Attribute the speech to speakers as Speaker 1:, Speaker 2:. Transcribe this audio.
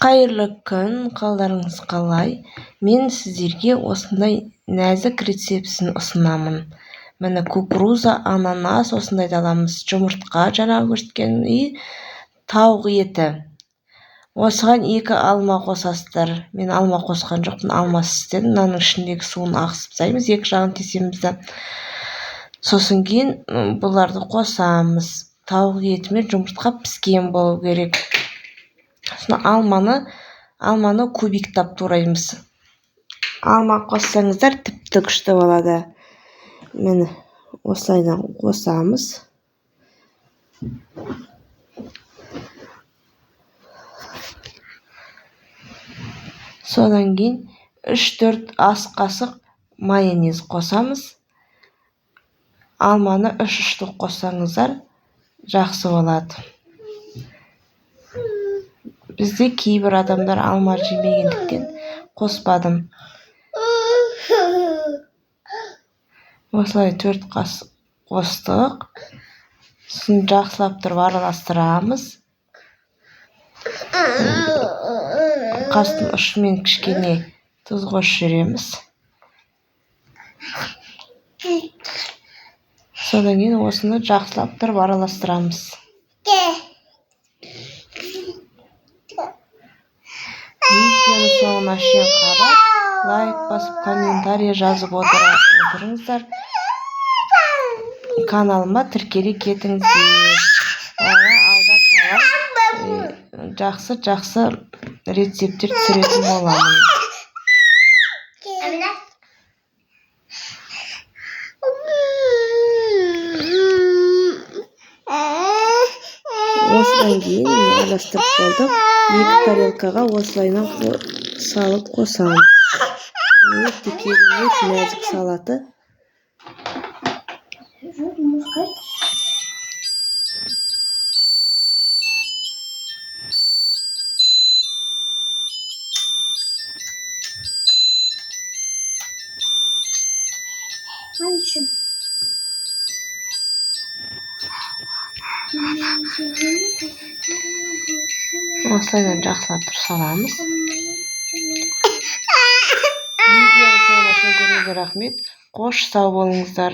Speaker 1: Қайырлы күн, қалдарыңыз қалай? Мен сіздерге осындай нәзік рецептісін ұсынамын. Міне, кукуруза, ананас, осындайды аламыз, жұмыртқа, жаңағы көрсеткен, и тауық еті. Осыған 2 алма қосасыздар. Мен алма қосқан жоқпын, алмасыз істедім. Мынаның ішіндегі суын ағызып тастаймыз, екі жағын кесеміз да. Сосын кейін бұларды қосамыз. Тауық еті мен жұмыртқа піскен болу керек. Сосын алманы кубиктап тураймыз. Алма қоссаңыздар тіпті күшті болады. Міне, осылайдан қосамыз. Содан кейін 3-4 ас қасық майонез қосамыз. Алманы 3 штук қоссаңыздар жақсы болады. Бізде кейбір адамдар алма жемегендіктен қоспадым. Осылай 4 қасық қостық. Сосын жақсылап тұрып араластырамыз. Қастың ұшымен кішкене тұз қосып жібереміз. Содан кейін осыны жақсылап тұрып араластырамыз. Видеоны соңына шейін қарап, лайк басып, комментарий жазып отырыңыздар. Каналыма тіркеле кетіңіздер. Алда талай жақсы-жақсы рецепттер түсіретін боламын. Осыдан кейін араластырып болдық. 2 тарелкаға осылайынан салып қосамыз. Өте керемет нәзік салаты. Осылайдан жақсылап тұрып саламыз. Видеоны соңына шейін көргенге рахмет. Қош, сау болыңыздар.